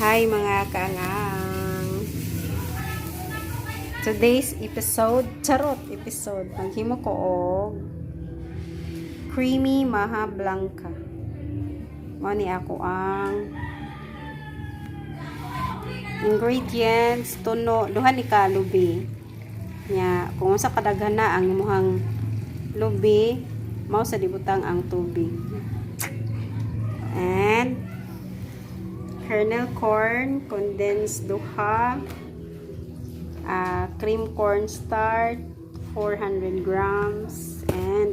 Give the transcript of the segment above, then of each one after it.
Hi, mga kaang-ang. Today's episode, charot episode, maghimo ko og creamy maha blanca. Mao ni ako ang ingredients, tuno, duha ni ka lubi. Nya, kung unsa kadaghan na ang imuhang lubi, mao sa dibutang ang tubig. And kernel corn, condensed duha, cream corn starch, 400 grams, and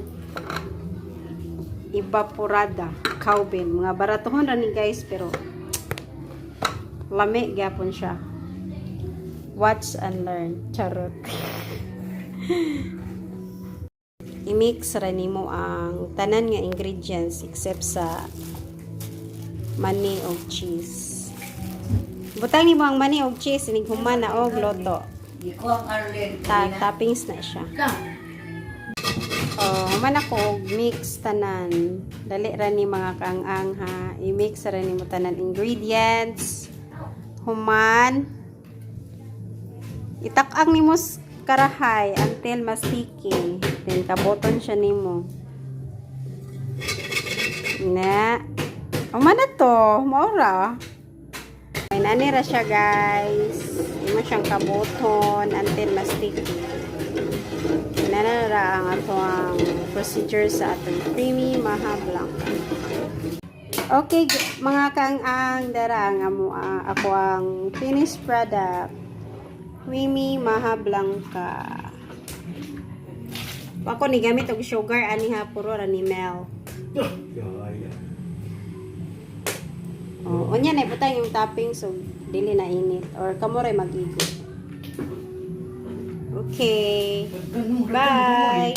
evaporada, cowbell. Mga baratuhon ra ni, guys, pero lami gyapon siya. Watch and learn. Charot. I-mix ra nimo ang tanan nga ingredients except sa mani og cheese. Butang nimo ang mani og cheese inig human na og luto. Di ko ang Arlen. Toppings na siya. Oh, human ako og mix tanan. Dali ra ni, mga kaang-ang, ha. I-mix ra nimo tanan ingredients. Human itak-ang nimo karahay until mas sticky. Then kaboton siya nimo. Na. Human na to, mao ra. Ay, nani ra siya, guys. Imo siyang kaboton until mas sticky. Nana ra ang ato ang procedure sa atong creamy maha blanca. Okay, mga kaang-ang, dara ang amo ako ang finished product. Creamy maha blanca. Ako ni gamit og sugar ani ha, puro ra ni milk. Gaya. Oh, unya na ibutang yung toppings so dili na init or kamo ray mag-igo. Okay. Bye.